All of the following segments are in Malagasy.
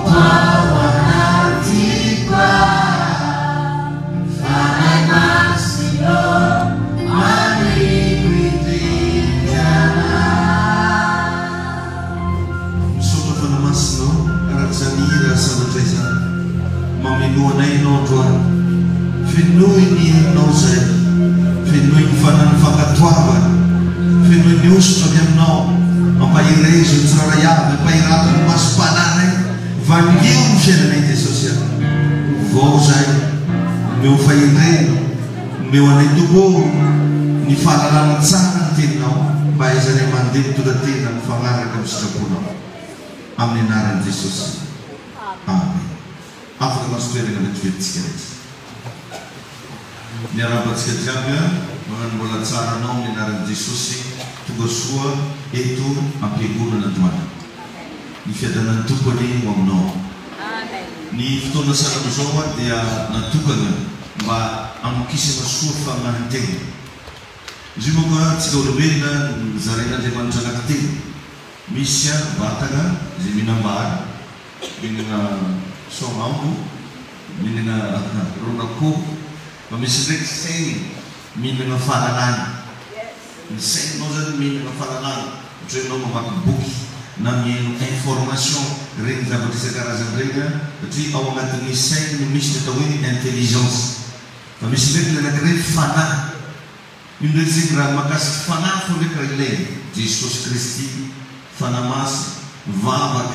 Ao anatiko aho, Fanahy Masina ô, maniriko hitodika anao. Misaotra Fanahy Masina ô, araka izany hira sanatray izany. Mamenoa anay Ianao androany. Fenoy ny herinao izahay. Fenoy ny fanahin'ny fankatoavana. Fenoy ny hosotra avy Aminao. Ampaherezo ny tsirairay avy, ampahirato ny masom-panahinay. Vangio ny fiainanay Jesosy a. Ovao izahay. Omeo fahendrena. Omeo anay Tompo ô ny fahalalana tsara ny Teninao mba hahaizanay mandeha mitondra tena mifagnaraka amin'ny sitraponao. Amin'ny anaran'i Jesosy. Amen. Afaka mahazo toerana vetivety tsika rehetra. Miarahaba antsika jiaby a, magnano mbola tsara anao amin'ny anaran'i Jesosy tonga soa eto ampiangonana androany. Ny fiadanan'ny Tompo anie ho aminao. Ny fotoana sahala amin'izao a dia natokana mba hamokisana soa fanahin-tegna. Izy io manko a, tsika olombelona nozarain'Andriamanitra anaky telo. Misy vatagna izay mihinam-bary, mihinagna saognambo, mihinagna ron'akoho, fa misy ndraiky saigny mihinagna fahalalagna. Ny saigninao zany mihinagna fahalalagna, ohatra hoe anao mamaky boky na mihaino information, regny zavatra isan-karazany regny an, satria ao agnatin'ny saigny no misy ny atao hoe intelligence. Fa misy ndraiky ny anakiray fanahy. Io ndray zegny raha makasiky fanahy fô ndraiky raha ilaigny, Jesosy Kristy, Fanahy Masina, vavaka,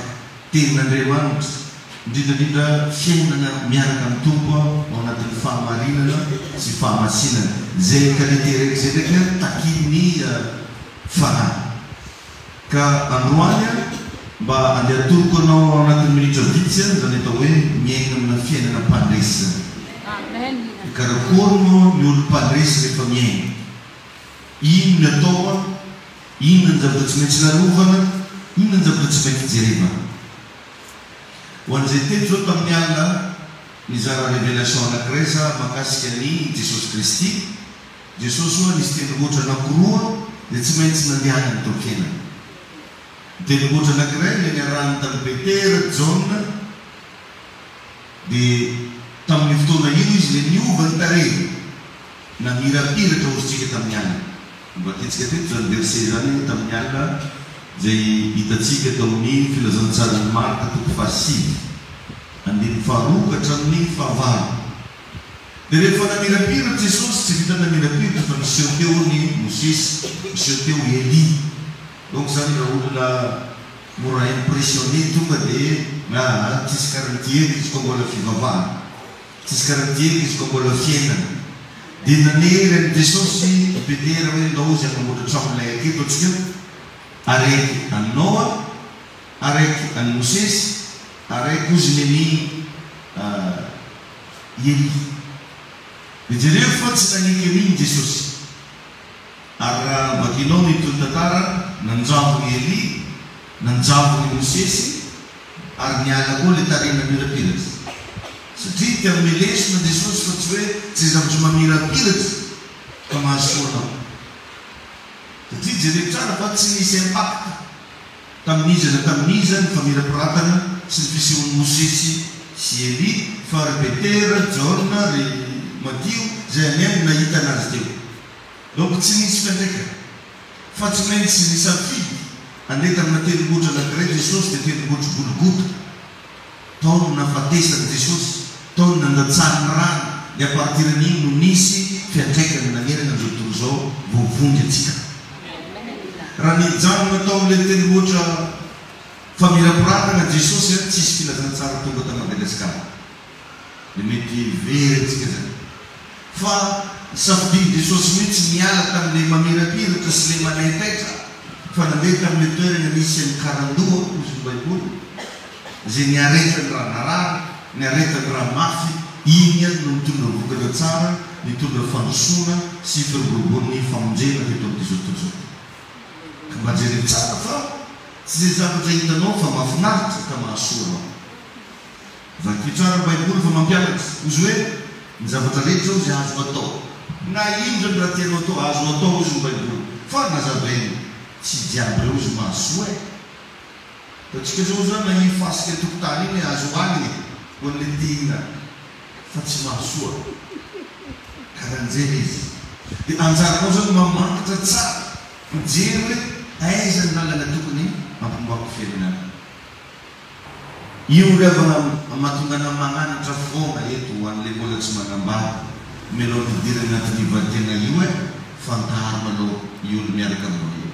Tenin'Andriamanitra, indrindra indrindra fiainana miaraka amin'ny Tompo ao anatin'ny fahamarinana sy fahamasinana. Zay qualité raiky zay ndraiky takian'ny Fanahy. Ka androany aho mba andeha atoroko anao ao anatin'ny minitra vitsy izany atao hoe miaina amina fiainana mpandresy izany. Karakory moa ny olom mpandresy rehefa miaina? Ino ny atao an? Inona ny zavatra tsy maintsy lalovana? Inona ny zavatra tsy maintsy jerevana? Ho an'izay teto izao tamin'ny alina nizara révélation anankiray za mahakasika an'i Jesosy Kristy. Jesosy ho'a nisy tendrombohitra anankiroa izay tsy maintsy nandehanany teo am-piainana. Ny tendrombohitra anankiray ilay niarahany tamin'i Petera, Jaona, dia tamin'io fotoana io izy ilay niova ny tarehiny, namirapiratra hozy tsika tamin'ny alina. Novakintsika teto izany verset izany tamin'ny alina izay hitantsika tao amin'ny Filazantsaran'i Marka toko fahasivy, andininy faharoa ka hatramin'ny fahavalo. Dia rehefa namirapiratra Jesosy, tsy vitan'ny namirapiratra fa niseho teo ny Mosesy, niseho teo i Elia. Donc zany raha olona mora impressionné tonga dia aa tsisy karaha ty eky izy koa mbola fivavahana, tsisy karaha ty eky izy koa mbola fiainana. Dia nanery an'i Jesosy i Petera hoe ndao izy hanamboatra trano lay aketo antsika, araiky an'i Noa, araiky an'i Mosesy, araiky ozy nen'i i Elia. Dia jereo fa tsy naneky an'iny Jesosy. Ary raha vakinao ny toy tantara, nanjavona i Elia, nanjavona i Mosesy, ary niala koa ilay tarehy namirapiratra. Satria te hanome lesona Jesosy fa tsy hoe izay zavatra mamirapiratra ka mahasoa anao. Satria jereo tsara fa tsy nisy impact. Tamin'iza na tamin'iza ny famirapiratana sy ny fisehoan'i Mosesy sy Elia, fa ry Petera, Jaona, ry Matio, izay anie no nahita anazy teo. Donc tsy nisy fiantraikany. Fa tsy maintsy nisafidy handeha tamina tendrombohitra anankiray Jesosy dia tendrombohitr'i Golgota. Tao no nahafatesan'i Jesosy, tao no nandatsahany ny rany, dia à partir an'iny no nisy fiantraikany nanerana an'izao tontolo izao, voavonjy antsika. Raha nijanona tao amin'ilay tendrombohitra famirapiratana Jesosy an, tsisy filazantsara tonga ta Madagasikara. Dia mety very antsika zany. Fa safidian'i Jesosy mihitsy niala tamin'ilay mamirapiratra sy ilay manaitaitra fa nandeha tamin'ilay toerana nisy an'i Karandoha, hozy ny Baiboly, izay niaretany raha narary, niaretany raha mafy, iny ihany no nitondra vokatra tsara, nitondra fandrosoana sy firoboroboan'ny famonjena teto amin'izao tontolo izao. Ka mba jereo tsara fa tsy izay zavatra hitanao fa mahafinaritra ka mahasoa anao. Vakio tsara ny baiboly fa mampianatra. Ozy hoe ny zavatra rehetra ozy azo atao. Na ino zany raha tianao atao azo atao ozy ny baiboly. Fa nazavainy tsy jiaby reo ozy mahasoa e. Ataontsika zao zany na iny fasika an-tokotany iny azo hohanigny ho an'le te hihinana fa tsy mahasoa. Karan'izay le izy. Dia anjaranao zany mamantatra tsara, mijery hoe aiza ny lalana tokony hampimbako fiainana anahy. Io ry havana mahatonga anah mananatra foana eto ho an'le mbola tsy manambady, mialoha ny hidirana anatin'io vaditena io eh, fantaro aloha io olo miaraka aminao io.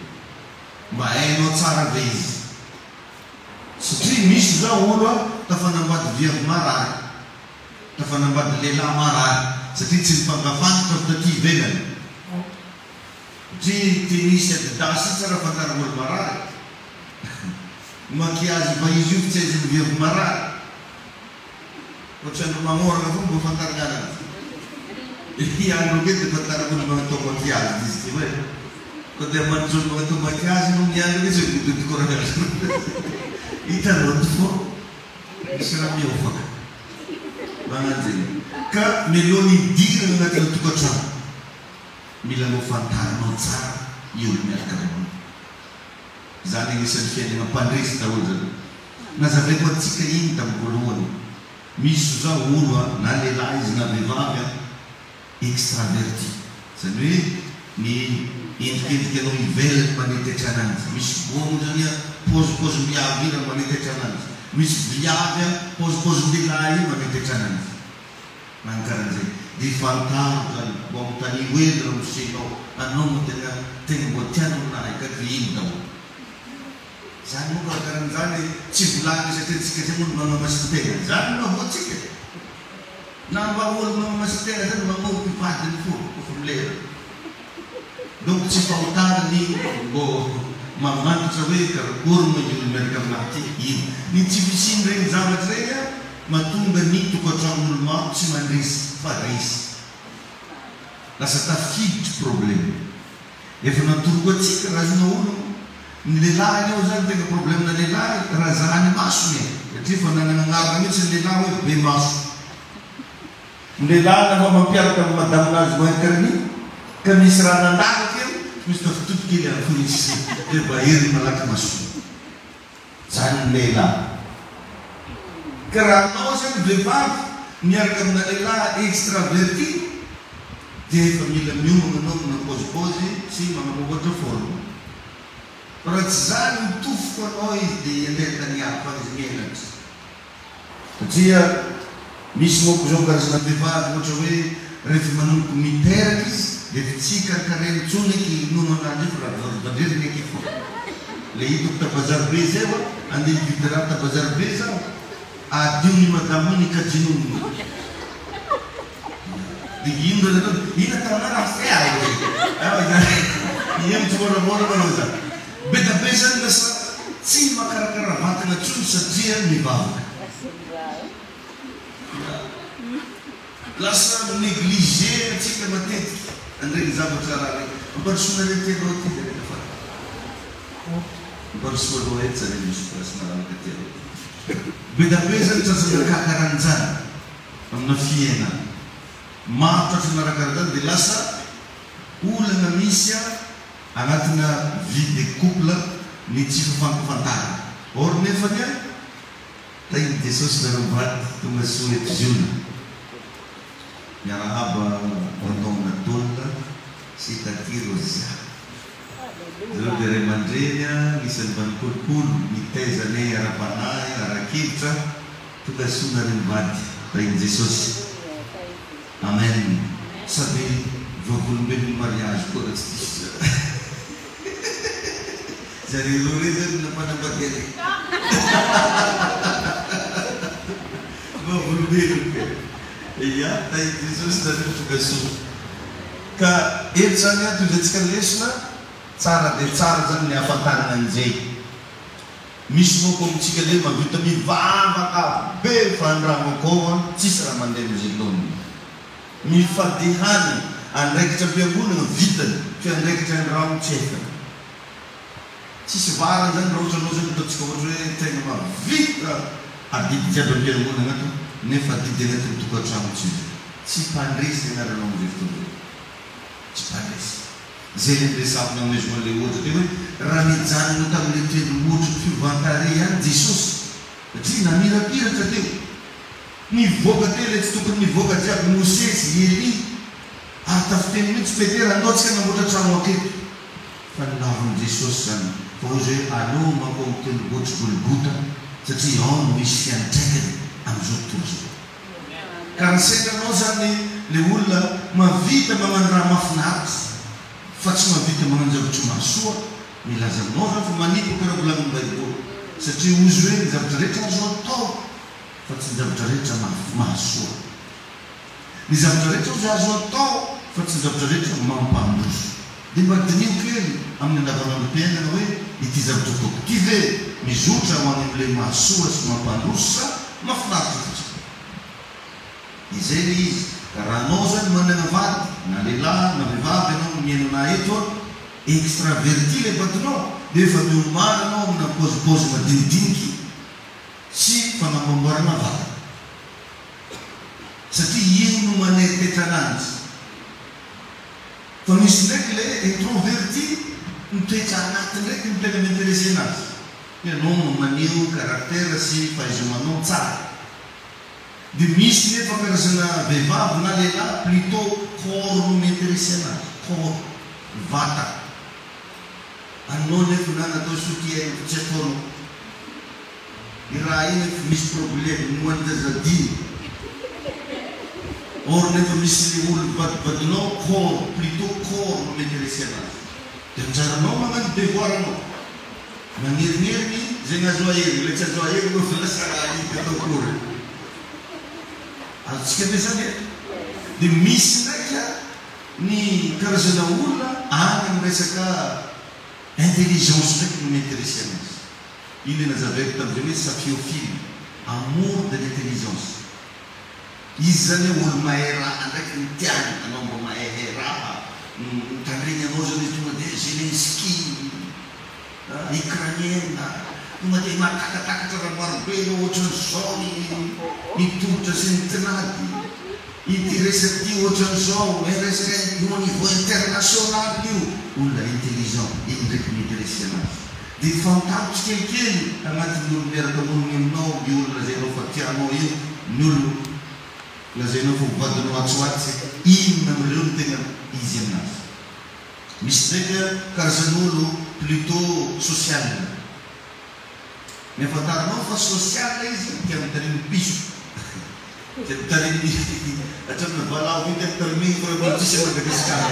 Mba hainao tsara ve izy? Satria misy zao olo a tafanambady viavy marary, tafanambady lehilahy marary satria tsy nifankafantatra avy taty ivelany. Satria tennis adidas io tsara fantarina olo marary. Maquillage va izy io fa tsy aiza ny viavy marary. Ohatran'ny magnorana avao mba fantarina anazy. I andro ange dia fantarina olo magnatao maquillage izy ty hoe. Koa dia manjo olo magnatao maquillage moa ny andro ange tsy midododoka koragna azy. Hitanao tokoa misy raha miovaka. Magnano zegny. Ka mialoha ny hidirana agnatin'ny tokantrano, mila anao fantarinao tsara i olo miaraka aminao io. Izany agnisan'ny fiainana mpandresy daholo zany. Nazavaiko antsika iny tamin'ny voalohany. Misy zao olo a, na lehilahy izy na vehivavy a, extraverti. Zany hoe ny endrikendrika anao ivelany manetaitra ananjy. Misy boa moa zany a, paozipaozim-biavy io raha manetaitra ananjy. Misy viavy a, paozipaozin-dehilahy io manetaitra ananjy. Na ny karan'izay. Dia fantaro zany, mba ontanio hely ramosenao, anao moa tena tegna mbo tianao nahay ka dia ino daholo. Zany moa ka karan'izany tsy volagniny satria tsika zay moa no magnamasin-tegna. Zany no ahoantsika. Na mba olo magnamasin-tegna zany mamoky vadiny fo kofa milera. Donc tsy fahotana ny mbô mamantatra hoe karakory moa io olo miaraka aminahy ty ino. Ny tsy fisian'ireny zavatra ireny an mahatonga ny tokantranon'olo maro tsy mandresy fa resy. Lasa tafiditry problème. Efa natoroko antsika raha azonao olona ny lehilahy anie zany tegna problème na lehilahy raha zahany masony e satria efa nanana agnarana mihitsy ny lehilahy hoe be maso. Ny lehilahy na mba mampiaraka amin'ny madaminazy moins karani ka misy raha nandalo akeo tsy misy tafitody kely any fo izy dia mba heriny malaky masony. Zany ny lehilahy. Ka raha anao zany vehivavy miaraka amina lehilahy extraverti dia efa mila miomana anao amina paozipaozy sy manamboamboatra forme. Fa raha tsy zany mitofoko anao izy dia hiandeha tany hafa izy menatra. Satria misy manko zao karazana vehivavy ohatra hoe rehefa manomboka miteraka izy dia efa tsy karakarainy intsony eky nono ananjy io fa raha vandreriny eky fo. Le hitako ta bazary be zay hoa andeha hividy raha ta bazary be zaho adinon'i madamo iny kajinonony. Dia ino raha nataony? Ino ataonao raha fe ahy e? Mihemotra moramora manao izany. Be da be zany lasa tsy makarakara vatana tsony satria mivavaka. Lasa mi-negliger antsika matetika an'ireny zavatra raha ireny. Ampandrosoana re ty aloha ty dia rehefa Ampandrosoa aloha eto zany misy place malalaka aty aloha. Be da be zany tratran'ny kakaranjany amina fiainana. Maro tratran'ny arakaranjany dia lasa olana misy anatina vie de couple ny tsy fifankafantarana. Or nefany an, tahin'i Jesosy nareo mivady tonga soa eto Ziona. Miarahaba tonton Anatole sy tatie Rosia. Zareo dia ray aman-dreny anisan'ny mba nikolokolo nitaiza anay ara-panahy, ara-kevitra. Tonga soa nareo mivady. Tahin'i Jesosy. Amen sady vavolombelon'ny mariage koa raha tsy diso za. Zareo roa reo zany no nampanambady anay. Vavolombelona ka. Ya, tahin'i Jesosy nareo tonga soa. Ka eto zany an, tohizantsika ny lesona, tsara dia tsara zany ny ahafantarana an'izay. Misy manko amintsika le mahavita mivavaka be fa andramo akao an tsisy raha mandeha amizay laoniny. Mifady hany andraikitra am-piangonana vitany fe andraikitra andramo tsy efany. Tsisy varany zany raha ohatra anao zany ataontsika ohatra hoe tegna mahavita adidy jiaby am-piangonana ato nefa adidy agnatin'ny tokantrano tsy vita. Tsy mpandresy ny anaranao amizay fotoana zay. Tsy mpandresy. Izay ilay niresahako nanomezako an'ilay ohatra teo hoe raha nijanona tamin'ilay tendrombohitry ny fiovan-tarehy ihany. Jesosy satria namirapiratra teo. Nivoaka teo ilay tsy tokony nivoaka jiaby, Mosesy, Elia, ary tafiteny mihitsy Petera, andao tsika hanamboatra trano aketo. Fa nolavin'i Jesosy izany, fa hoy Izy hoe, Aleo mankao amin'ny tendrombohitr'i Golgota, satria ao no hisy fiantraikany amin'izao tontolo izao. Ka raha sendra anao izany ilay olona mahavita magnano raha mahafinaritra, fa tsy mahavita magnano zavatra mahasoa, milaza aminao izany fa manipaka raha volanin'ny Baiboly, satria hoy Izy hoe, ny zavatra rehetra azo atao, fa tsy ny zavatra rehetra mahasoa. Ny zavatra rehetra ozy azo atao fa tsy ny zavatra rehetra mampandroso. Dia mba diniho kely amin'ny andavanandrom-piainana hoe ity zavatra ataoko ity ve mizotra ho any amin'ilay mahasoa sy mampandroso sa mahafinaritra fotsiny? Izay ilay izy. Ka raha anao izany manana vady, na lehilahy na vehivavy ianao no mihaino anah eto an, extraverti ilay vadinao dia efa miomàna anao amina paozipaozy madinidiniky sy fanamboamboarana vatana. Satria iny no maneritetra ananjy. Fa misy ndraiky le introverti mitoetra anaty ndraiky no tena mi-interesser anazy. Ianao no maneho caractère sy fahaiza-manao tsara. De misy nefa karazana vehivavy na lehilahy plutôt corps no mi-interesser anazy, corps, vatana. Anao nefa na natao soutien tsy ataonao. I raha iny efa misy problème nohanin-jaza dimy or nefa misy le olo vadibadinao corps plutot corps no mi-interesse anazy de anjaranao magnano devoir anao magnerignерigny zegny azo aherigny le tsy azo aherigny efa lasa raha hita atao akory azontsika ve zany e? De misy ndraiky ny karazana olona any am resaka intelligence ndraiky no mi-interesse anazy. Iny ilay nazavaiko tamin'izay hoe sapiophile, amour de l'intelligence. Izy izany hoe olo mahay raha ndraiky no tiany, anao mba mahaihay raha, mitandregny anao zany izy tonga dia Zelensky, Ukrainienne, tonga dia mahatakatakatra raha marobe anao ohatran'izao ny ny tongotra sy ny tinady, ity resaka ity ohatran'izao, resaka au niveau international io, olona intelligent, iny ndraiky mi-interesser anazy. Dia fantaro tsikelikely anatin'ny olo miaraka monina aminao io olo lazainao fa tianao io, ny olo lazainao fa ho vadinao atsy ho atsy, inona amin'ireo no tena izy aminazy. Misy ndraiky karazan'olo plutôt social. Ny afantaranao fa social izy dia mitarimy piso. Dia mitarimy hatramin'ny valavo iny dia mitarimy fa mbola tsisy à Madagasikara.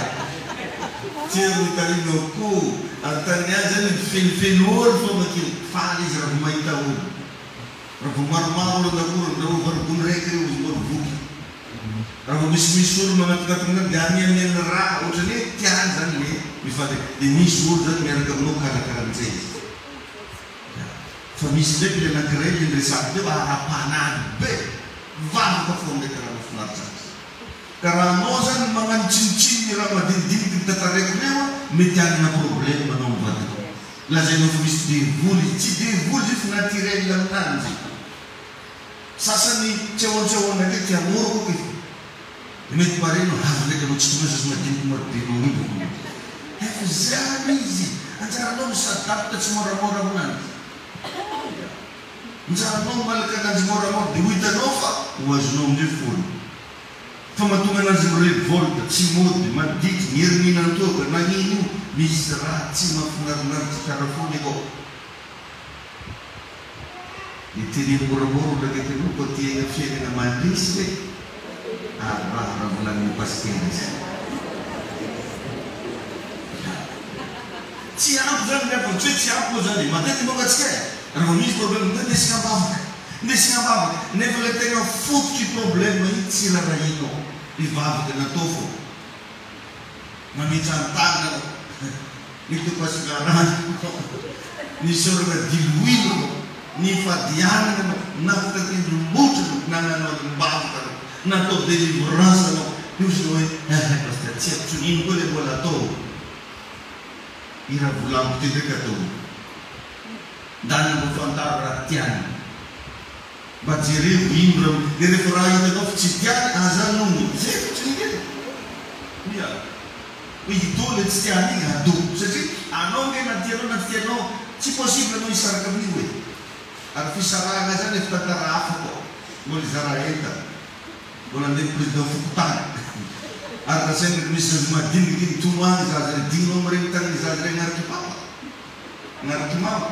Tia mitarimy akoho ary tany any zany mifenofeno olo foana akeo. Faly izy raha vao mahita olo. Raha vao maromaro olo an-dakorany, raha vao varigony raiky reo izy mbola voky. Raha vao misimisy olo manatokatona any dia amiamiany raha ohatrany hoe tiany zany le mifandray. Dia misy olo zany miaraka aminao karakaran'izay izy. Fa misy ndraiky le anakiray le niresahako teo ara-panahy be, mivavaka foana ndraiky raha mahafinaritra azy. Ka raha anao zany magnano tsinontsinona raha madinidiniky ny tantaraiko reo an, mety hanana problème anao am vadinao. Lazainao fa misy devoly izy, tsy devoly izy io fa naturel aminanjy. Sasany tsy ahoan tsy ahoana ndraiky tia mora koa k'efa. Dia mety pare no avy ndraiky anao tsy tonga sasy madiniky mora be manomboka moa. Efa zany izy, anjaranao mi s'adapte tsy moramora aminanjy. Anjaranao malaka ananjy moramora dia ho hitanao fa ho azonao amizay fona. Fa mahatonga ananjy mi-revolte, tsy mody, maditry, miherimihinan-toaka, nagnino io, misy raha tsy mahafinarinaritra tsara foana akao. Dia teneno moramora olona akaiky anao koa te hiaina fiainana mandresy ve? Ary raha raha volanin'ny pasitera izy. Ya. Tsy ampy zany ny hafa, tsy hoe tsy ampy moa zany e, matetika manko antsika e, raha vao misy problème dia ndesina am-bavaka, ndesina am-bavaka, nefa ilay tegna fototr'io problème io tsy rarahianao, ny vavaka natao fô. Mametra-tanana ny topasigarana, ny sorona diloilo, ny fadianana, nafitra tendrombohitra, nananao alim-bavaka, natao délivrance anao, io izy hoe eh pasteur tsy haiko tsony ino koa le mbola atao, i ravolambo ty ndraiky atao ino, ndana mba fantaro raha tiany. Mba jerevo ino raha de rehefa raha hitanao fa tsy tiany aza anono zay fotsiny nge ya hoe ito le tsy tiany igny ado satria anao nge na tianao na tsy tianao tsy possible anao hisaraka amin'io e. Ary fisarahana zany efa tantara hafa koa. Mbola hizara entana. Mbola andeha président fokontany. Ary lazainy rehefa misy zaza madinika iny tomany zaza reny digninao miregny tagnany zaza reny agnariky papa. Agnariky mama.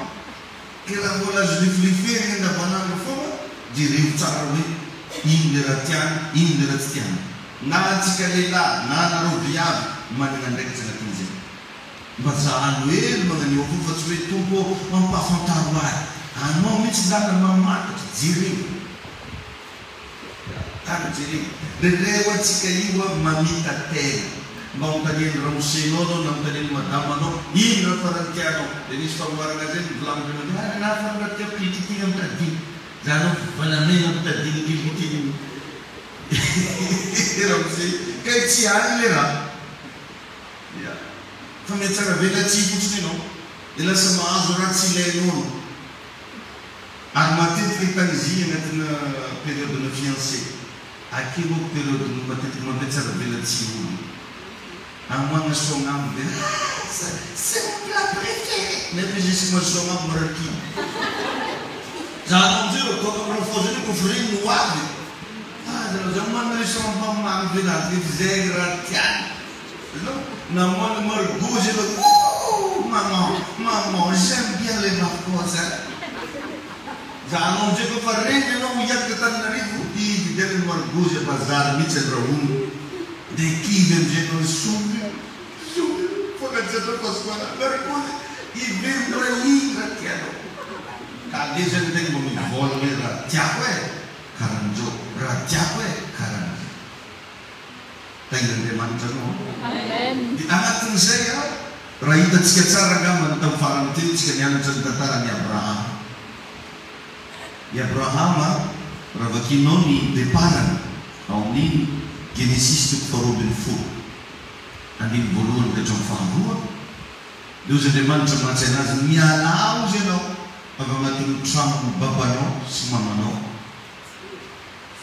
Ke raha mbola azo lifiliferigny andavanandro foagna jereo tsara hoe ino le raha tiany, ino le raha tsy tiany. Na antsika lehilahy na anareo viavy managna andraikitra agnatin'izay. Mba zahano hely magnanio avao fa tsy hoe Tompo ô ampahafantaro ahy. Anao mihitsy lala mamantatra, jereo. Tany jereo. Indraindray ho'a tsika io a mamita-tena. Mba anontanian'ny ramosenao anao na anontanian'ny madamanao, ino raha farany tianao? Dia nisy fanoharana zay novolaniko indray mandeha, ah ny anahy farany raha tiako kilikitiana amin'ny tadiny. Za anao volamena amin'ny tadiny kilikitian'ny ramose. Kay tsy any le raha. Ya. Fa mihatsaravelatsihy fotsiny ianao. Dia lasa mahazo raha tsy ilainao anao. Ary matetika hitan'izy anatina période-na fiancé. Aky manko période matetika mampihatsaravelatsihy olona. Amoahana soagnambo dia ah ça c'est mon plat préféré nefa izy isaka mahazo soagnambo marary kibo. Za amizay ro toaka am rafozy io koa f'regny no ho avy. Ah za za manana le soagnambo mamimamy be za de zay raha tiany. Azonao? Namoahana margozy aloha ouh maman maman j'aime bien les margoz hein. Za anao amizay koa fa regny anao hiakatra Antananarivo hividianana margozy a bazary mihitsy andrahoana. De kivy amizay anao nisondro nisondro fanajana fahasoavana margozy hiverina raha iny raha tianao. Ka aleo zany tegna mba mivolagna hoe raha tiako e karan'izao, raha tiako e karan'izao. Tahin'Andriamanitra anao an. Dia anatin'izay an, raha hitantsika tsara angamba ny tamin'ny farany teo tsika nianatra ny tantaran'i Abrahama. I Abrahama, raha vakianao ny départ-ny ao amin'ny Genesisy toko faharoa ambin'ny folo, andininy voalohany ka hatramin'ny faharoa, dia hozy Andriamanitra mantsy anazy, mialà hozy ianao avy ao anatin'ny tranon'ny babanao sy mamanao.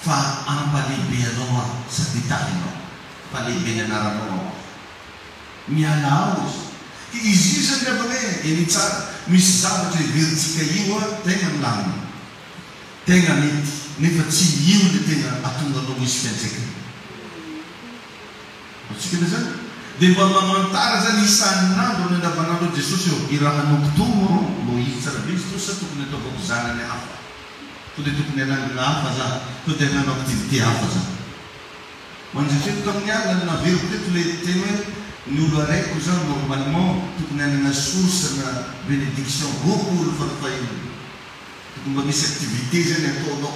Fa hampalehibe anao aho sady hitahy anao. Hampalehibe ny anaranao aho. Miala ao izy. Ka izy io izany ry havana e, eny tsara, misy zavatra heverintsika io a, tegna milamina, tegna mety, nefa tsy io le tegna ahatonga anao hisy fiantraikany. Azontsika ve zany? Dia mba mamantara zany isan'andro ny andavanandro Jesosy ô, i raha noktomo ro mbô izy tsara be izy to sa tokony ataovako zanany hafa? To dia tokony hanangona hafa za, to dia hagnano activité hafa za. Mandritra teto tamin'ny alina no naveriko teto le teny hoe ny olo araiky hoy za normalement tokony hanana source na benediction 20 farafaheliny. Tokony mba misy activité zany ataonao.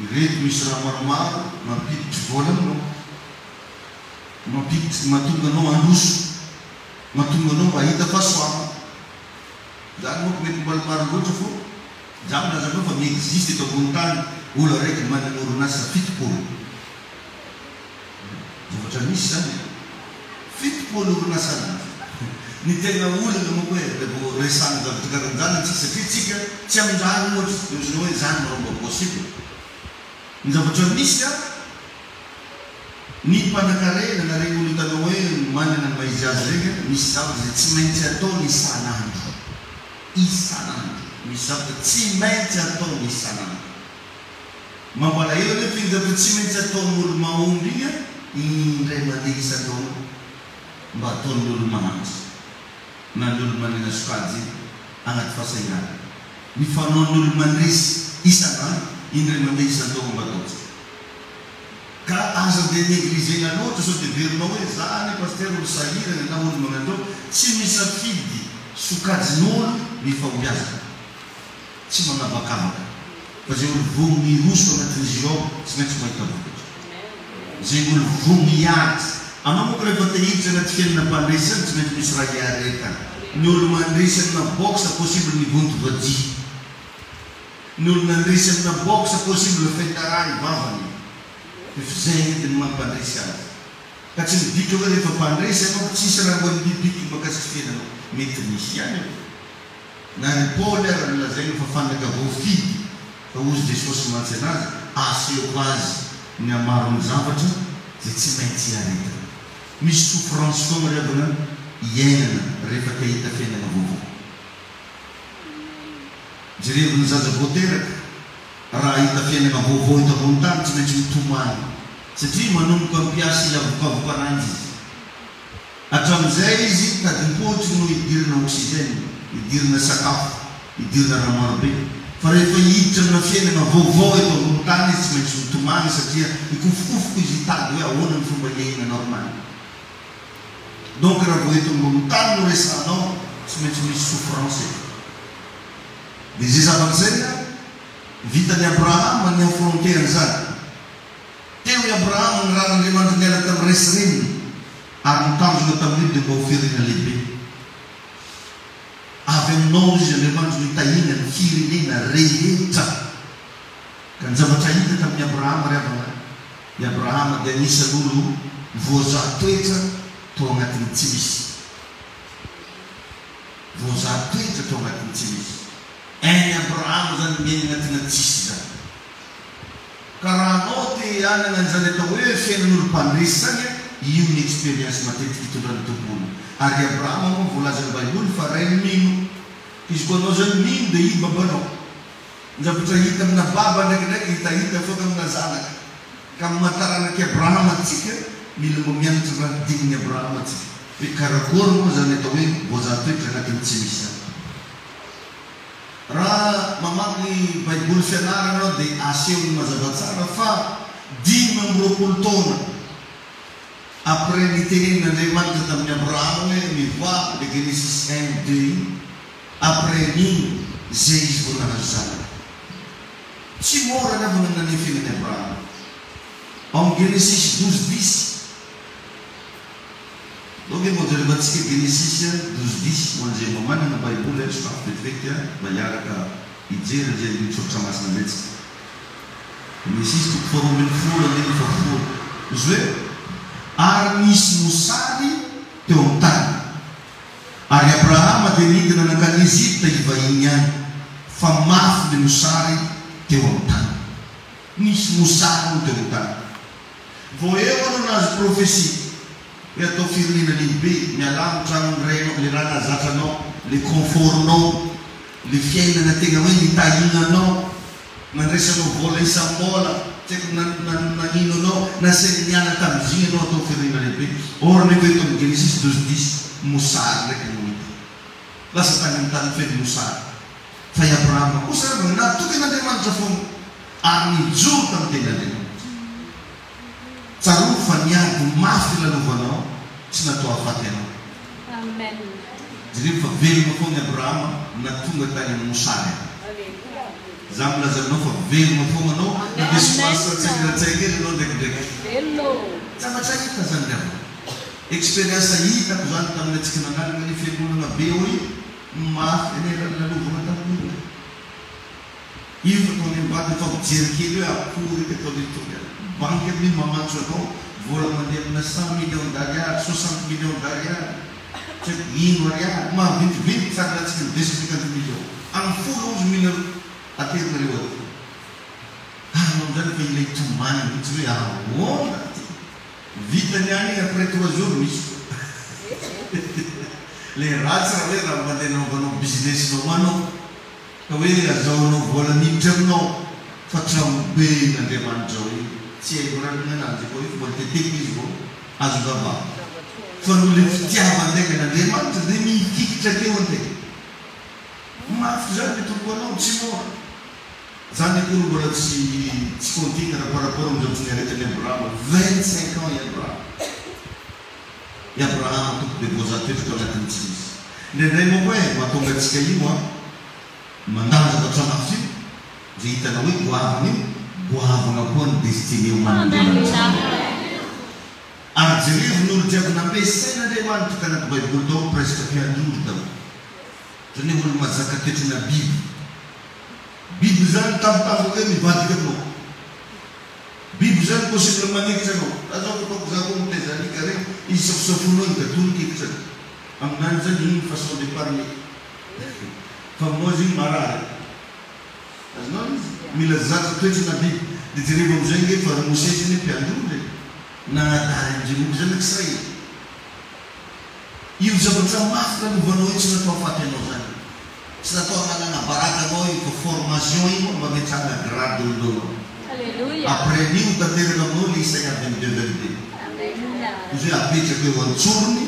Ireto misy raha maromaro mampiditry vola aminao. Mampiditry, mahatonga anao handroso. Mahatonga anao mba hahita fahasoavana. Zany manko mety mbola maro loatra fô za milaza aminao fa mi-existe eto ambony tany olo araiky manana orinasa 70. Zavatra misy zany e. 70 orinasa anazy. Ny tena olana manko hoe revo resahana zavatra karan'izany antsika satria tsika tsy amindrany ohatra de ozinao hoe zany marô mba possible. Ny zavatra misy an. Ny mpanakarena na regny olo hitanao hoe manana ny maha izy azy regny an, misy zavatra izay tsy maintsy ataony isan'andro. Isan'andro. Misy zavatra tsy maintsy ataony isan'andro. Mampalahelo anefa iny zavatra tsy maintsy ataon'olo mahomby iny an, indray mandeha isan-taona mba ataon'ny olo mahantra na ny olo manana sokajy agnaty fahasahiranana. Ny fanaon'ny olo mandresy isan'andro, indray mandeha isan-taona mba ataontsika. Ka aza dia negligena loatra sao dia heverinao hoe za anie pasitera olo sahirana na olo manan-dreo, tsy misafidy sokajin'olo ny fahombiazana, tsy manavakavaka fa zay olo vonona hiroso anatin'izy io ao tsy maintsy mahita vokatra, zay olo vonona hiady, anao manko rehefa te hiditra anaty fiainana mpandresy zany tsy maintsy misy raha hiaretana, ny olo mandresy amina boxe possible ny vonto vadia. Ny olona nandresy amina boxe possible fetara ny vavany efa zay edy ny mampandresy azy ka tsy midika hoe rehefa mpandresy ianao ka tsisy raha mbola mibibiky makasika fiainanao mety misy ihany aloha na ry Paoly ara nolazaina fa fanaka voafidy fa hozy Jesosy mantsy anazy asehoko azy ny hamaron'ny zavatra zay tsy maintsy iaretana misy souffrance foana ry havana iainana rehefa te hahita fiainana vaovao. Jerevo ny zaza vao teraka, raha hahita fiainana vaovao eto ambony tany tsy maintsy mitomany satria manomboka mpiasa ilay avokavoka ananjy izy. Hatramin'izay izy tadim-potry no idirana oxygène, idirana sakafo, idirana raha marobe. Fa rehefa hiditra amina fiainana vaovao eto ambony tany izy tsy maintsy mitomany satria hikofokofoka izy hitady hoe ahoana ny fomba hiainana normal. Donc raha vao eto ambony tany no resahanao tsy maintsy misy souffrance eto. Dia izay zavatra izay an, vitan'i Abrahama ny affronter an'izany. Teo i Abrahama nirahan'Andriamanitra niala tamin'ny ray sy reniny, ary ny tanjona tamin'io dia mba ho firenena lehibe. Avy aminao hoy izy Andriamanitra no hitahiana ny firenena rehetra. Ka ny zavatra hita tamin'i Abrahama ry havana, i Abrahama dia anisan'olo voazaha toetra tao anatin'ny tsy misy. Voazaha toetra tao anatin'ny tsy misy. Hain'i Abrahama izany miaina anatina tsisy izany. Ka raha anao te hanana an'izany atao hoe fiainan'olom-pandresy izany an, io ny experience matetika itondran'ny Tompo olona. Ary i Abrahama moa voalazan'ny baiboly fa rain'ny mino. Izy koa anao izany mino dia i babanao. Ny zavatra hita amina baba ndraikindraiky hitahita foana amina zanaka. Ka amin'ny maha taranak'i Abrahama antsika, mila mba mianatra ny raha dinin'i Abrahama tsika. Hoe karakory moa izany atao hoe voazaha toetra anatin'ny tsy misy izany. Raha mamaky Baiboly fianarana ianao dia asehony mazava tsara fa 25 taona après nitenenin'Andriamanitra tamin'i Abrahama hoe mivoaha le Genesis un deux iny, après an'iny zay izy vao nahazo zanaka. Tsy mora angamba ny nanefena an'i Abrahama. Ao amin'ny Genesis 12 dix. Donc mba hojerevantsika Genesis 12 dix ho an'izay mba manana baiboly a, sokafo vetivety a, mba hiaraka hijery an'izay andinin-tsoratra masina izay tsika. Genesis toko faharoa ambin'ny folo andininy fahafolo. Izy hoe, Ary nisy mosary teo amin'ny tany. Ary Abrahama dia nidina nankany Egypta hivahiny any, fa mafy ny mosary teo amin'ny tany. Nisy mosary hono teo amin'ny tany. Vao eo anao nahazo prophetie hoe atao firenena lehibe, mialà amin'ny tranon'ny rainao, le raha nahazatra anao, le confort-nao, le fiainana tegna hoe nitahiana anao, nandraisanao vola isam-bola, tsy haiko nagnino anao, nasainy niala tamin'izigny anao atao firenena lehibe, or nefa eto amin'ny Genesis 12 dix, mosary ndraiky no hita. Lasa tany amin'ny tany feno mosary. Fa i Abrahama kosa natoky an'Andriamanitra foana ary nijoro tamin'ny tenin'Andriamanitra. Tsarovy fa ny ady mafy lalovanao tsy natao hahafaty anao. Amen. Jereo fa velona foana i Abrahama na tonga tany amin'ny mosary aza. Za milaza aminao fa velona foana anao na dia somary saintsainina-tsaina kely ianao ndraikindraiky. Velona ô. Zavatra hita zany ry havana. Experience hitako zany tamin'ny antsika nananana ny fiangonana be ao iny. Mafy anie raha nolalovana tamin'olona e! Io fa tao any ambadika fa mijery kely hoe akory eky atao le tonga banky amin'io mamantso anao vola mandeha amina cent millions d'ariary, soixante millions d'ariary, tsy haiko ino ariary, mahaventiventy tsara latsaka ny deux cent cinquante millions amin'ny folo onze mille aterinareo aty. Ary amin'izany efa ilay tomany mihitsy hoe ahoana ty? Vita ny any après trois jours misy koa le ratsy raha hoe raha mandeha anaovanao business nao anao ka hoe azahoanao vola miditra aminao fa tranobe n'Andriamanitra hoe tsy haiko raha ny ananjy efa hoe mbola teteky izy vao azo vavaha fa noho le fitiavan-tegna an'Andriamanitra dia mifikitra akeo antegna mafy zany le tompo anao tsy mora. Zany akory mbola tsy tsy compter raha par rapport amin'ny zavatra niaretan'i Abrahama, 25 ans i Abrahama. I Abrahama tompoko dia voazaha toetra tao anatin'ny tsy misy. Indraindray manko e, mahatonga antsika io an, mandalo zavatra mafy io, izay hitanao hoe goavana io, goavana koa ny destinée omanin'Andriamanitra aminao. Ary jerevo ny olo jiaby nampiasain'Andriamanitra tanaty baiboly tao presque mpiandry ondry daholo. Zany hoe olo mahazaka toetrana biby. Biby zany tampotampoka eo mivadika aminao. Biby zany possible manekitra anao. Za zao ataoko za koa mitaiza alika regny, izy safosafoinao igny da tony kekitrany. Aminany zany igny façon de parler. Fa aminao izy igny marary. Azonao izy? Mila zatra toetrana biby. De jerevo amizay nge fa ry Mosesy anie mpiandry ondry e. Nagnadary an-dRemoko zanak'Israely. Io zavatra mafy lalovanao io tsy natao hahafaty anao zany. Tsy natao hanalana baraka anao io fa. formation io mba ametrahana grade oloanao. Après an'io tanteraka aminao le Isaia 22 22. Izy hoe apetrako eo an-tsorony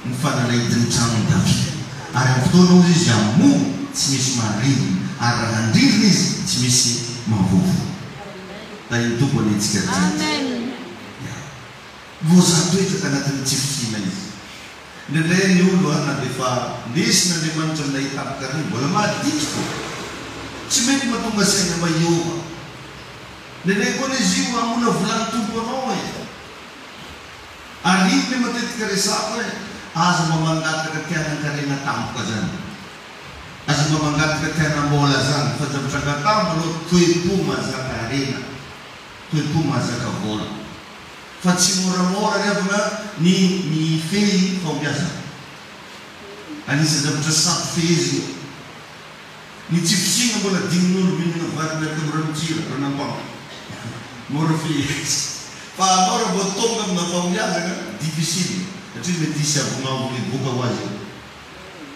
ny fanalahidin'ny tranon'i Davida. Ary amin'ny fotoana hozy izy hamoha tsy misy maharindrina, ary raha handrindrina izy tsy misy mahavoavoa. Tahin'ny Tompo anie tsika rehetra. Ya. Voazaha toetra tanatin'ny tsy fisiana izy. Indraindray ny olo a na dia efa ndesin'Andriamanitra amin'ilay étape kary mbola maditry fô. Tsy mety mahatonga saina mba hiova. Indraindray koa anie izy io hamolavolan'ny Tompo anao e. Ary iny le matetika resako hoe aza mba mangataka te hanankarena tampoka zany. Aza mba mangataka te hanambola zany fa zavatra angataho aloha toe-po mahazaka harena, toe-po mahazaka vola. Fa tsy moramora ry havana ny mifehy fahombiazana. Anisan'ny zavatra saro-fehezina io. Ny tsy fisiana mbola adinon'olo mihinana vary miaraka amin'ny ranon-tsira, ran'ampango. Mora fehezina. Fa anao raha vao tonga amina fahombiazana, difficile, satria mety hisy avonavona hiboaka ho azy eo.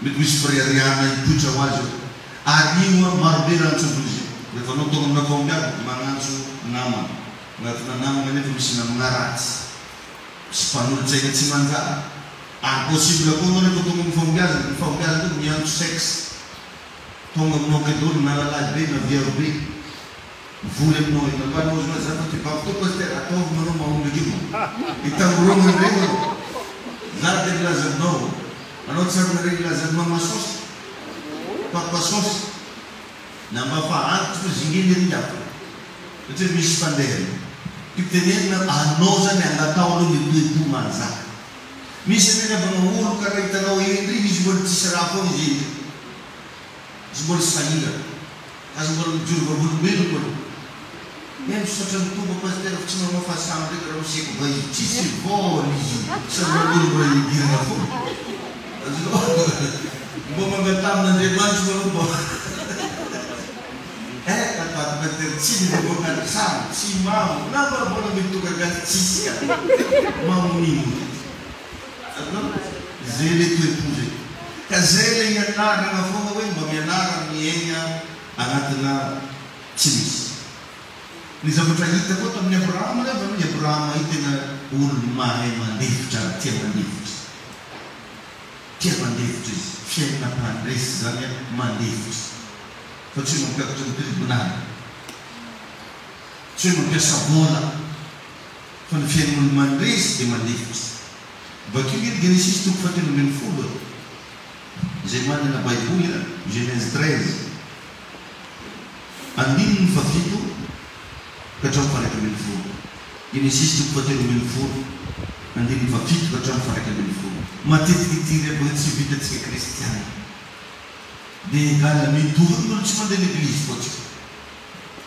Mety ho hisy fireharehana hipoitra ho azy eo. Ary io an, marobe raha antsovina izy io. Rehefa anao tonga amina fahombiazana, magnantso namana. Anatina namana nefa misy namana ratsy sy mpanolotsaina tsy manjary ary possible koa anao rehefa tonga amin'ny fahombiazana, ny fahombiazana koa miantso sexe, tonga aminao kay daholo na lalahy be na viavy be, mivory aminao eny ambany ozy hoe za fa ty babo to pasteur ataovy nareo mahomby akeo itangorona ndray nareo, za de milaza aminao anao tsary nare ilazan'i mama saosy, papa saosy. Na mba fa antitra ozy nge lery hafa satria misy fandehany. Tiako tenenina anao zany angatao aloha ny toe-po mahazaka. Misy anie ry havana olo karaha hitanao hendry iny izy mbola tsisy raha foana izy hendry. Izy mbola sahirana. Aza mbola mijoro vavolombelona mbola. Eh misaotra ny Tompo Pasteur fa tsy manao fahasaha ndraiky ramose ko va izy tsisy vola izy samy manory mbola hidirana foana azonao mba mangataha amin'Andriamanitra manao mba eh tapaty Pasteur tsy mivoaka ny trano tsy mamo na mba mbola mitoka gasy tsisy ka mamo nino azonao zay le toe-po zay ka zay le ianarana foana hoe mba mianara miaigna anatina Tsy misy. Ny zavatra hita koa tamin'i Abrahama anefa, i Abrahama io tena olo mahay mandefitra ary tia mandefitra. Tia mandefitra izy. Fiainana mpandresy izany an, mandefitra. Fa tsy hoe mampiakatra ny tribonaly. Tsy hoe mampiasa vola. Fa ny fiainan'olo mandresy dia mandefitra. Vakio nge ny Genesisy toko fahatelo ambinifolo e. Izay manana baiboly an, Genèse 13. Andininy fahafito ka hatramin'ny faha-iraika ambinifolo. Genesisy toko fahatelo ambinifolo, andininy fahafito ka hatramin'ny faha-iraika ambinifolo. Matetika ity rehafa hoe tsy vitantsika kristiana dia egal mitovy amin'olo tsy mandeha leglizy foa tsika.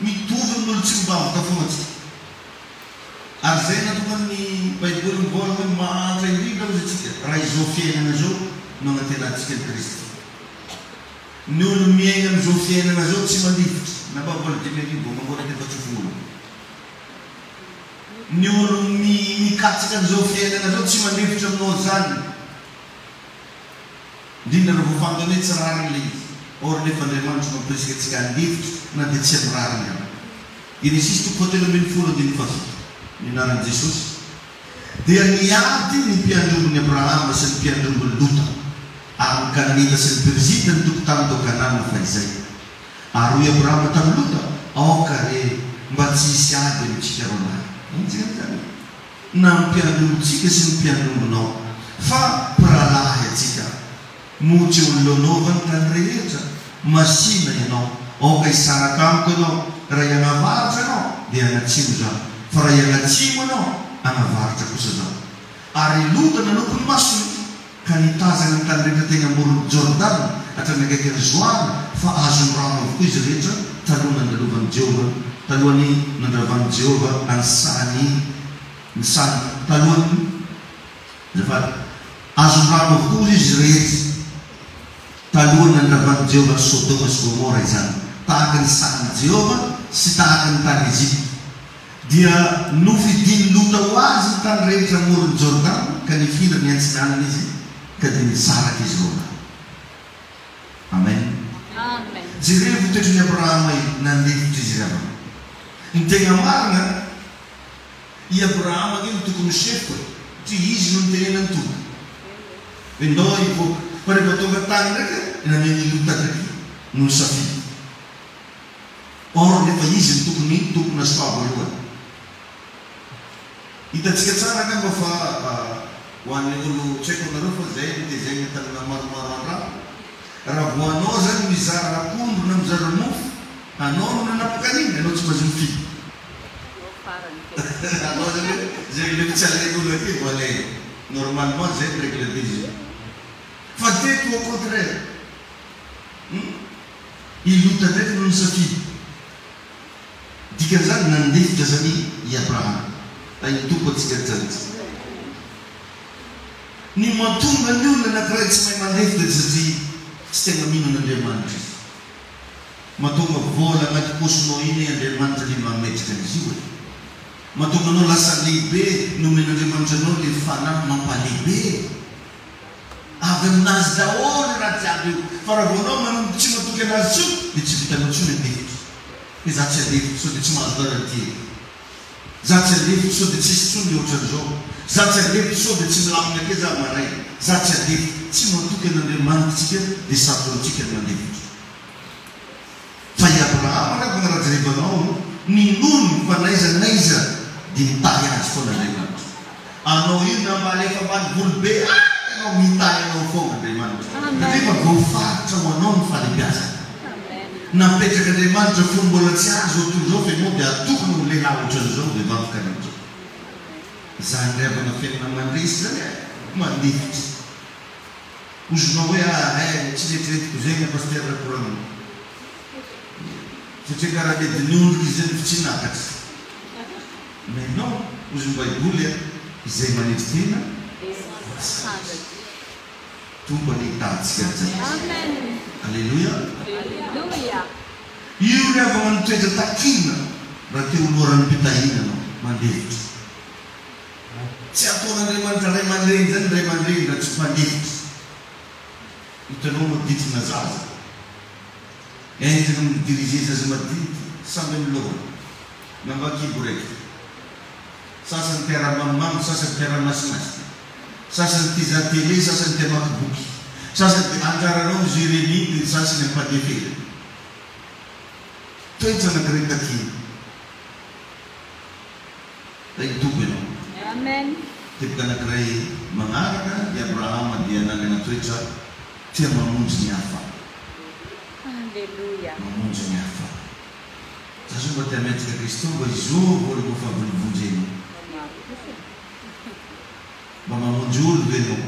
Mitovy amin'olo tsy mivavaka foana tsika. Ary izay nahatonga ny baiboly mivoana hoe mahantra indrindra hozy tsika raha izao fiainana izao no anantenantsika an'i Kristy. Ny olo miaigna amizao fiainagna zao tsy mandifitra na mba vola 5000 mangoraka efa tsy vola. Ny olo mikatsaka anizao fiainagna zao tsy mandifitra aminao zany. Indrindra raha vao fantany hoe tsy rariny le izy. Or nefa Andriamanitra mampirisika antsika handefitra na dia tsy amin'ny rariny aza. Genesisy toko fahatelo ambinifolo andininy fahafito. Ny anaran'i Jesosy. Dia niady ny mpiandrombon'i Abrahama sy ny mpiandrombon'i Lota, ary ny Kananita sy ny Perizita nitoky tany tao Kanana fahizay. Ary hoy Abrahama tamin'i Lota, Aoka re mba tsy hisy ady amintsika roalahy. Henjika izany e! Na ny mpiandrombontsika sy ny mpiandrombonao, fa mpirahalahy antsika. Moa tsy eo anoloanao va ny tany rehetra? Masìna ianao, aoka hisaraka amiko ianao, raha hianavaratra ianao, dia hianatsimo izaho, fa raha hianatsimo ianao, hanavaratra kosa izaho. Ary i Lota nanopy ny masony, ka nitazana ny tany rehetra teny amoron'i Jordana, hatrany akaikin'i Zoara, fa azon'ny rano avokoa izy rehetra, taloha nandalovan'i Jehovah, talohan'ny nandravan'i Jehovah an'i sahan'i, ny sahany, talohan'ny. Azafady. Azon'ny rano avokoa izy rehetra. Talohan'ny nandravan'i Jehovah an'i Sodoma sy Gomora izany, tahaka ny sahan'i Jehovah sy tahaka ny tany Egypta. Dia nofidin'i Lota ho azy ny tany rehetra amoron'i Jordana, ka nifindra niantsinanana izy, ka dia nisaraka izy roalahy. Amen. Jerevo toetran'i Abrahama io, nandefitra izy ry havana. Ny tegna marina, i Abrahama ange no tokony ho chef e, satria izy no nitenenan'ny Tompo hoe ndao hivoaka. Fa rehefa tonga tany ndraiky dia nameno i Lota ndraiky no nisafidy. Or nefa izy no tokony tompona choix voalohany. Hitantsika tsara angamba fa ho an'ny olo tsy haiko anareo fa zay notezaina tamina maromaro andramo, raha vao anao zany mizara akondro na mizara mofo, anao no nanapaka an'iny, anao tsy mahazo mifidy. Anao zany hoe zay le tsy alain'olo aty vao alaina. Normalement zay ny règle de jeu. Fa teto au contraire. Hum. I Lota ndraiky no nisafidy. Dikan'izany, nandefitra izany i Abrahama. Tahin'ny Tompo antsika rehetra. Ny mahatonga ny olona anankiray tsy mahay mandefitra dia satria tsy tena mino an'Andriamanitra izy. Mahatonga vola anaty paosinao iny Andriamanitra le mametraka an'izy io e. Mahatonga anao lasa lehibe, nomen'Andriamanitra anao le fanahy mampalehibe e. Avy aminazy daholo raha jiaby io. Fa raha vao anao manomboka tsy matoky anazy intsony dia tsy vitanao intsony handefitra. Hoe za tsy handefitra sao dia tsy mahazo garantie e. Za tsy handefitra sao dia tsisy intsony ny ohatran'izao. Za tsy handefitra sao dia tsy milamina ake za maraina. Za tsy handefitra. Tsy matoky an'Andriamanitra tsika dia sarotra amintsika ny mandefitra. Fa i Abrahama angamba raha jerevanao ninoany fa n'aiza n'aiza dia mitahy azy foana Andriamanitra. Anao io na mba alefa ambanivolo be any ianao mitahy anao foana Andriamanitra. Satria efa voafaritra ho anao ny fahalebiazana. Napetrak'Andriamanitra fony mbola tsy ary izao tontolo izao fa ianao dia atokony ho lehilahy ohatran'izao, vehivavy karahan'izao. Izany ry havana fiainana mandresy izany e! Mandefitra. Ozonao hoe ah eh tsy neritreretiko zegny Pasteur Rakoranana satria karaha le diniondriko izy zegny tsy nakatra mais non ozy ny baiboly a izay manetry tena voasazy Tompo anie hitahy antsika rehetra Aleloia Io ry havagna ny toetra takina raha te ho loharanom-pitahiana anao mandefitra Tsy ataon'Andriamanitra ray aman-dreny izany ny ray aman-dreny raha tsy mpandefitra. Hitanao manodidina zaza. Entina mi-diriger zaza madinika, samby amin'ny lohany. Na mba kibo raiky. Sasany tia raha mamimamy, sasany tia raha masimasika. Sasany tia hizaha télé, sasany tia hamaky boky. Sasany dia anjaranao mi-gérer an'iny dia ny sasany ampandefera. Toetra anankiray takiana. Tahin'ny Tompo ianao. Amen. Teboka anankiray magnaraka, i Abrahama dia nanana toetra tia mamonjy ny hafa. Aleloia. Mamonjy ny hafa. Za zao mba te hametraka question mba izôvy olo mba fa avy novonjenao? Mba mamonjy olo ve enao?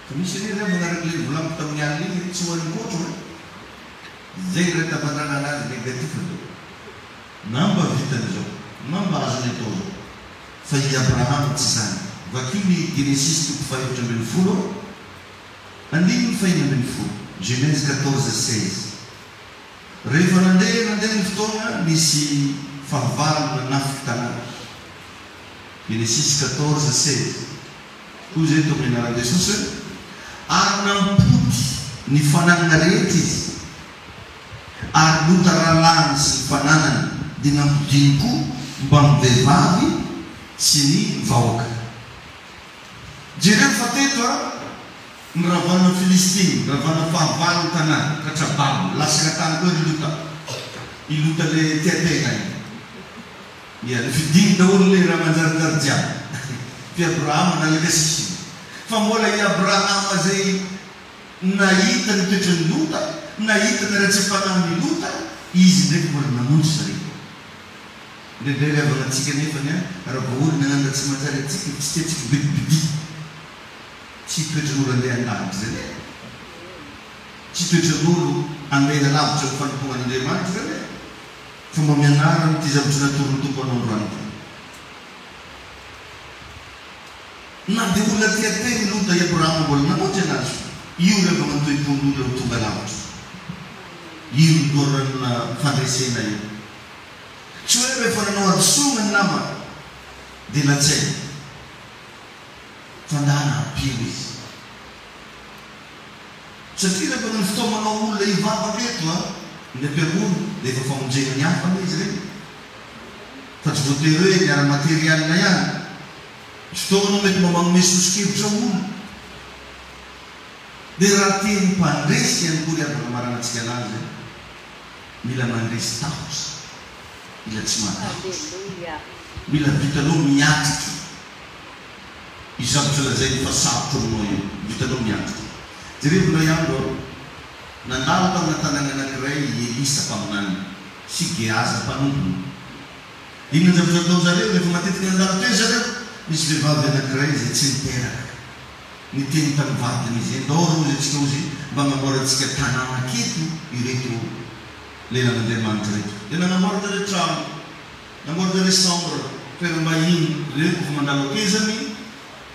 Fa misy anie re magnaraka le novolaniko tamin'ny alina igny tsy ho an'ny kôtro e! Zegny re tavandrana anazy negatif zao. Na mba vitany izao, na mba azony atao izao. Fa i Abrahama tsy izany. Vakio ny Genesisy toko faha-14, andininy faha-16, Genèse 14, 16. Rehefa nandeha nandeha ny fotoana, nisy fahavalo nanafiky tanàna. Genesisy 14, 16. Hoy izay eto amin'ny anaran'i Jesosy hoe, Ary nampody ny fananana rehetra izy. Ary Lota rahalahiny sy ny fananany dia nampodiany koa mbamin'ny vehivavy sy ny vahoaka. Jereo fa teto a, ny ravana Filistina, ravana fahavalo ny tanàna, ka tra-babo, lasaka tany koa ry Lota. I Lota le tia tegna iny. Ia, nofidiny daholo le raha manjarinjary jiaby. F'i Abrahama nalaka sisiny. Fa mbola i Abrahama zay Nahita ny toetran'i Lota, nahita ny ratsem-panahin'i Lota, izy ndraiky mbola namonjy zareo. Indraindray ry havana antsika nefany an, raha vao olona nanana tsy manjary antsika, tsy tiantsika bidibidia. Tsy toetran'olo andeha an-danitra izany e. Tsy toetran'olo handeha lavitra amin'ny fanompoana an'Andriamanitra izany e. Fa mba mianara amin'ity zavatra natoron'ny Tompo anao androany ity. Na dia olona tia tena i Lota, i Abrahama mbola namonjy anazy. Io ilay vao natoem-pon'olona ho tonga lavitra. Io ny loharanona fandresena io. Tsy hoe rehefa nanao hadisoana ny namana dia latsaina. Fa ndana ampio izy. Satria rehefa ny fitaomanao olona hivavaka eto a, ny ampiangonana dia efa famonjena ny hafa anie izy ireny. Fa tsy voatery hoe ny ara-material ihany. Misy fotoana anao mety mba manome soso-kevitra olona. Dia raha teny mpandresy ihany koa ry havana maranantsika anazy a, mila mandresy tahotra, mila tsy matahotra, mila vitanao miatrika io zavatra lazainy fa sarotra aminao io, vitanao miatrika. Jerevo indray andro a, nandalo tamina tanàna anankiray i Elisa mpaminany sy Gehaza mpanompony. Inona ny zavatra nataon-jareo rehefa matetika nandalo teo zareo? Nisy vehivavy anankiray izay tsy niteraka. Niteny tamin'ny vadiny izy, Endao ry hozy antsika hozy mba hagnamboarantsika tanàna aketo ireto lelan'Andriamanitra ireto. Dia nagnamboaran-jareo trano, namboaran-jareo chambre, toeram-bahiny. Ireo koa fa mandalo akezany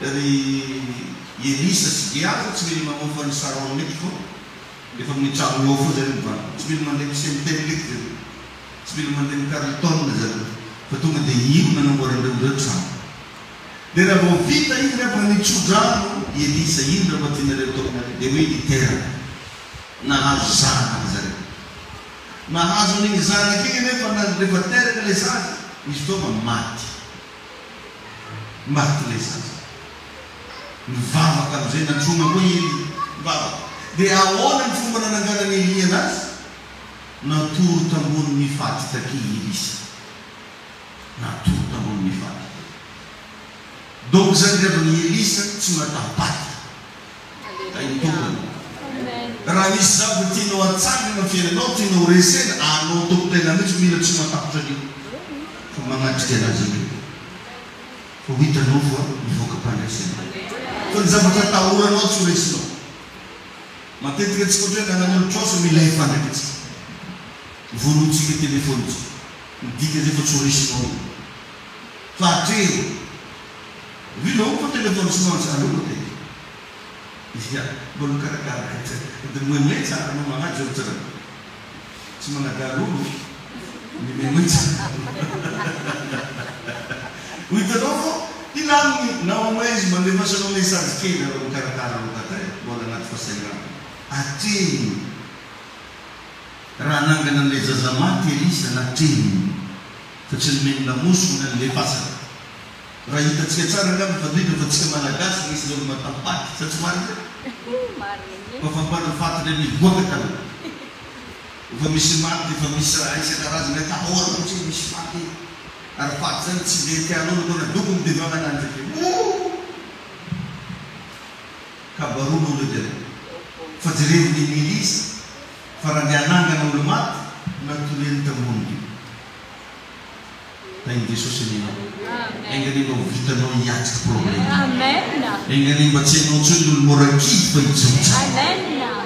ry Elisa sy Gehaza tsy mila mamofa ny Sarone eky fô efa amin'ny trano ao fô zareo mivantana. Tsy mila mandeha amin'ny Sentel eky zareo. Tsy mila mandeha amin'ny Carlton zareo fa tonga dia io nanamboaran-dreo ireo trano. Dia raha vao vita iny rehefa nitso-drano i Elisa, inona mba tianareo atao aminareo? Dia hoe niteraka. Nahazo zanaka zareo. Nahazo an'iny zanaka iny anefa na rehefa teraka ilay zaza, nisy fotoana maty. Maty ilay zaza. Nivavaka amin'izay, nantsoina koa i Elia. Nivavaka. Dia ahoana ny fomba nananganan'i Elia anazy? Natory tambonin'ny faty taky i Elisa. Natory tambonin'ny faty. Donc zany ry havana i Elisa tsy mataho-paty. Tahin'ny Tompo anao. Raha misy zavatra tianao hatsangana amin'ny fiainanao, tianao ho resena, anao tompon-tena mihitsy mila tsy matahotra an'io fa manatrika anazy an'io. Fa ho hitanao fa mivoaka mpandresy ianao. Fa ny zavatra atahoranao tsy ho resinao. Matetika antsika ohatra hoe nanana olo-trosa milefa ndraiky antsika. Vonointsika telephone-tsika. Midika zay fa tsy ho resinao io. Fa atreho. Vilao fa telephone tsy mantsy aleo matetika. Ia, mba mikarakara de moimoi tsara anao magnaja olo tsara. Tsy manadala olo, mimoimoi tsara. Ho hitanao fô hilamigny na au moins izy mandefasanao message kely arô mikarakara anao tata e, mbola agnaty fahasahiranana. Atrehiny. Raha hanangana an'ilay zaza maty Elisa, natrehiny, fa tsy nomeny lamosina na nilefasana. Raha hitantsika tsara angamba fa indrindra fa tsika Malagasy misy ireo matapaty, sa tsy marina izay? Fa fampana faty indray mivoaka taloha. Efa misy maty, efa misy raha isan-karazany, atahorana mihitsy hoe misy faty. Ary faty izany tsy dia tian'olo koa na doko ny devant ananjy ake. Ooh! Kabaroa no olo Fa jerevo ny milice fa raha ndeha hanangana olo maty natoriany tambony be. Tahin'i Jesosy anie enao. Enga anie mba ho vitanao hiatrika problème. Enga anie mba tsy enao intsony ny olo mora kivy fa hijoro tsara.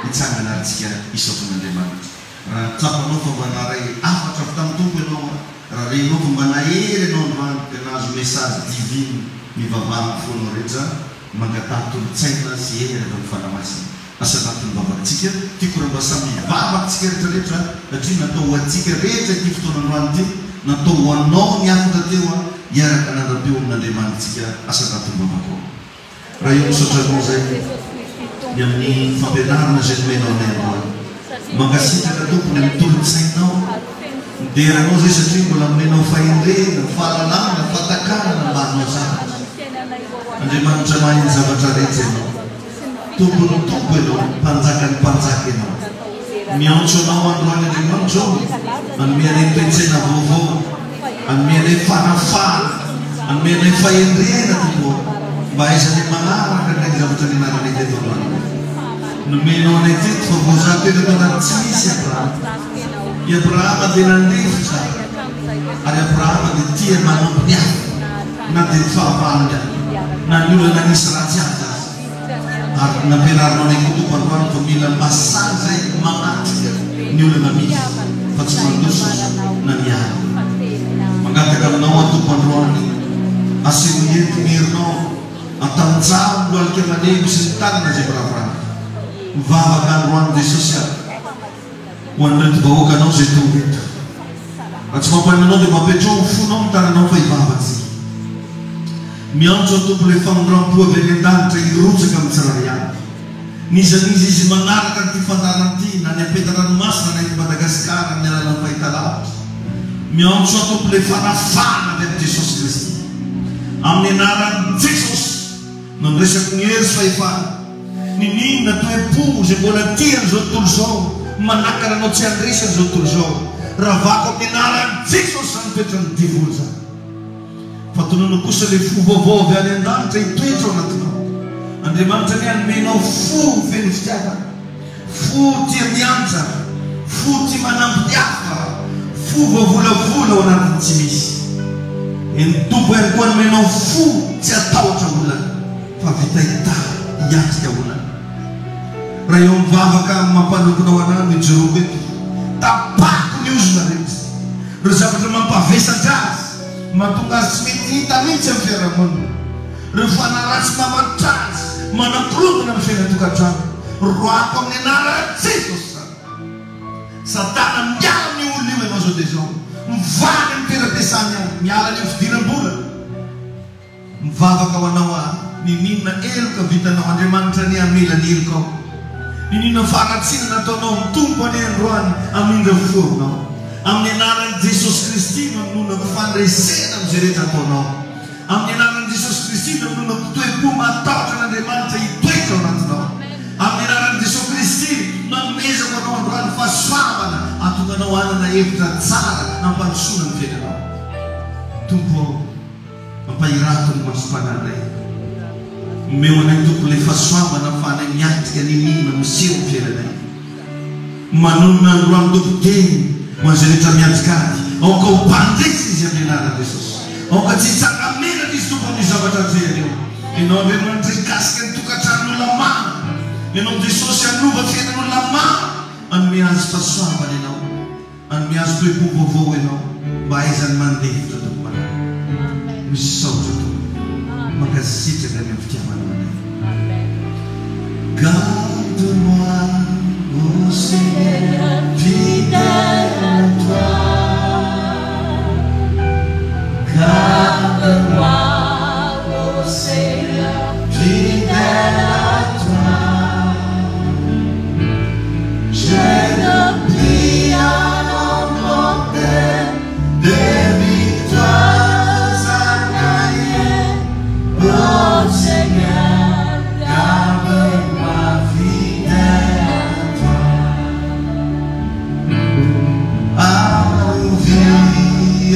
Hitsangana ary tsika hisaotra an'Andriamanitra. Raha tsapanao fa mba naharay hafatra avy tamin'ny Tompo ianao an, raha renao fa mba nahery ianao androany dia nahazo message divine mivavaha amin'ny fonao rehetra. Mangataha tolo-tsaina sy hery avy amin'ny Fanahy Masina. Asa anatin'ny vavakintsika. Tiako raha mba samy hivavaka isika rehetra rehetra satria natao ho antsika rehetra ity fotoana androany ity. Natao ho anao ny hafatra teo an, hiaraka hanandra-peo amin'Andriamanitsika. Asa anatin'ny vavakao. Ray ô, misaotra Anao izay ny amin'ny fampianarana izay nomenao anay androany. Mankasitraka Tompo ny amin'ny tolo-tsainao. Midera Anao izay satria mbola nomenao fahendrena, fahalalana, fahatakarana mba hanao zavatra. Andriamanitra mahay ny zavatra rehetra Ianao. Tompon'ny tompo Ianao, Mpanjakan'ny mpanjaka Ianao. Miantso Anao androany Andriamanitra ô, hanome anay toe-tsaina vaovao, hanome anay fanafahana, hanome anay fahendrena Tompo ô, mba hahaizanay manaraka an'ireny zavatra nianaranay teto androany ireny. Nomenao anay teto fa voazaha toetra tao anaty tsy misy i Abrahama. I Abrahama dia nandefitra ary Abrahama dia tia manampy ny hafa na dia ny fahavalony aza, na ny olona nanisy ratsy azy aza. Ary nampianarinao anay koa Tompo androany fa mila masahy izay manatrika ny olana misy fa tsy mandositra na miala. Mangataka aminao aho Tompo androany, asehoy eto ny herinao, atanjaho ny lohalika malemy sy ny tanana izay miraviravy. Mivavaka androany Jesosy aho ho an'ireto vahoakanao izay tonga eto. Raha tsy mampaninona anao dia mba apetraho ny fonao ny tananao fa hivavaka isika. Miantso ny Tompo ilay famindrampo avy any an-danitra hirotsaka amin'ny tsirairay avy. N'iza n'iza izy manaraka an'ity fandaharana ity na any am-peta-ranomasina na eto Madagasikara amin'ny alalan'ny fahitalavitra. Miantso aho Tompo ilay fanafahana avy amin'i Jesosy Kristy. Amin'ny anaran'i Jesosy no andraisako ny hery sy fahefana. Niniana toe-po izay mbola tia an'izao tontolo izao, manakana anao tsy handresy an'izao tontolo izao. Ravako amin'ny anaran'i Jesosy izany toetran'ny devoly izany. Fa tononina kosa ilay fo vaovao avy any an-danitra hitoetra ao anatinao. Andriamanitra anie hanome anao fo feno fitiavana, fo tia miantra, fo tia manampy ny hafa, fo voavolavola ao anatin'ny tsy misy. Eny Tompo ihany koa hanome anao fo tsy hatahotra olana fa vita hitaha hiatrika olana. Raha eo amin'ny vavaka amin'ny maha mpanomponao anah no ijoroako eto, tapahako ny ozona rehetra, ireo zavatra mampavesatra azy, mahatonga azy tsy mety hita mihitsy amin'ny fiarahamonina, ireo fanahy ratsy mamatotra azy, manakorontana ny fiainan-tokantrano, roahako amin'ny anaran'i Jesosy izany. Satana, miala amin'io olona io ianao izao dia izao, mivaha any amin'ny toeram-piasany any, miala any amin'ny fidiram-bolany. Mivavaka ho anao aho, niniana heloka vitanao, Andriamanitra anie hamela ny helokao. Niniana faharatsiana nataonao, ny Tompo anie androany hamindra fo aminao. Amin'ny anaran'i Jesosy Kristy no anononako fandresena amin'izay rehetra ataonao. Amin'ny anaran'i Jesosy Kristy no anononako toe-po matahotra an'Andriamanitra hitoetra ao anatinao. Amin'ny anaran'i Jesosy Kristy no anomezako anao androany fahasoavana hahatonga anao hanana hevitra tsara hampandrosoana ny fiainanao. Tompo ô. Ampahirato ny masom-panahinay. Omeo anay Tompo ilay fahasoavana ahafahanay miatrika n'inon'inona miseho amin'ny fiainanay. Manonona androany Tompo teny ho an'izay rehetra miatrika ady. Aoka ho mpandresy izy amin'ny anaran'i Jesosy. Aoka tsy hitsanga-menatra izy Tompo amin'io zavatra atrehany io. Ianao Andriamanitra hikasika ny tokantranon'olona maro. Ianao Jesosy hanova fiainan'olona maro. Hanome azy fahasoavana Ianao. Hanome azy toe-po vaovao ianao mba hahaizany mandefitra Tompo malala. Misaotra Tompo. Mankasitraka ny amin'ny fitiavanao anay. Garde-moi, ô Seigneur, fidèle à toi. Garde-moi, ô Seigneur, fidèle à toi. J'ai de à l'emporter, des victoires à gagner. Ô Seigneur, garde-moi fidèle à toi. Arovy,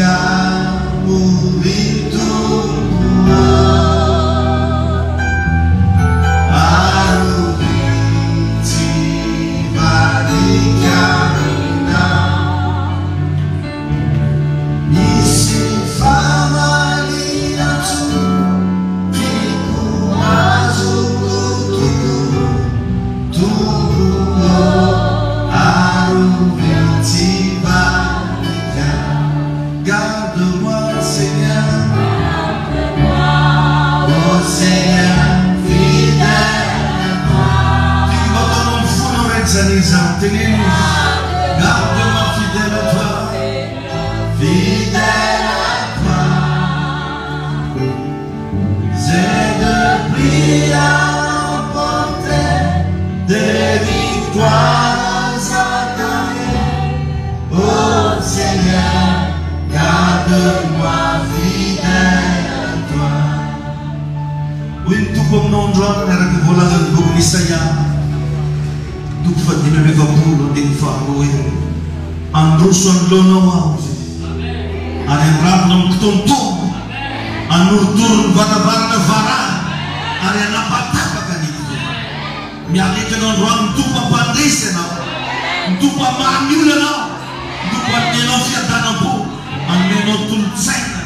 arovy Tompo Arovy tsy hivadika aminao. Misy famalian-tsoa tiako azoko tokoa Tompo ô, arovy tsy hivadika. Garde-moi Seigneur. Garde-moi, ô Seigneur, fidèle à toi. Tiako mba ataonao amin'ny fonao rehetra izany hira izany. Teneno izy. Garde-moi fidèle à toi. Fidèle à toi. J'ai de prix à remporter, des victoires à gagner. Ô Seigneur, garde-moi fidèle à toi. Hoy ny Tompo aminao androany, araka ny voalazan'ny bokin'i Isaia, toko fahadimy amby efapolo, andininy faharoa hoe, Handroso anoloanao Aho, hoy Izy, ary handravona amin'ny kitoantoana, hanorotoro ny varavarana varahina, ary hanapatapaka ny hidiny. Miala eto ianao androany, ny Tompo hampandresy anao, ny Tompo hamaha ny olanao, ny Tompo hanome anao fiadanam-po, hanome anao tolo-tsaina,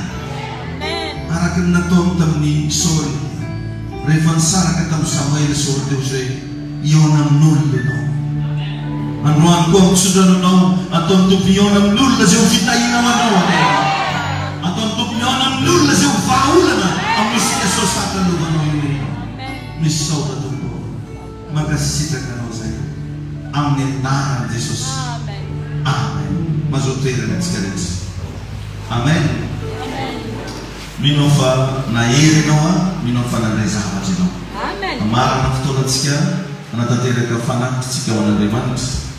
araka ny nataony tamin'i Saoly rehefa nisaraka tamin'i Samoela Saoly dia hoy izy hoe, Hihaona amin'olona ianao. Androany koa mitsodrano anao, ataon'ny Tompo hihaona amin'olona izay ho fitahiana ho anao anie ianao. Ataon'ny Tompo mihaona amin'olona izay ho vahaolana amin'io situation sarotra lovanao io ianao. Misaotra Tompo ô. Mankasitraka anao zay. Amin'ny anaran'i Jesosy. Amen. Mazoa toerana antsika rehetra. Amen. Mino aho fa nahery ianao an, mino aho fa nandray zavatra ianao. Hamarana ny fotoanantsika. Hanatanteraka fanatitra isika ho an'Andriamanitra.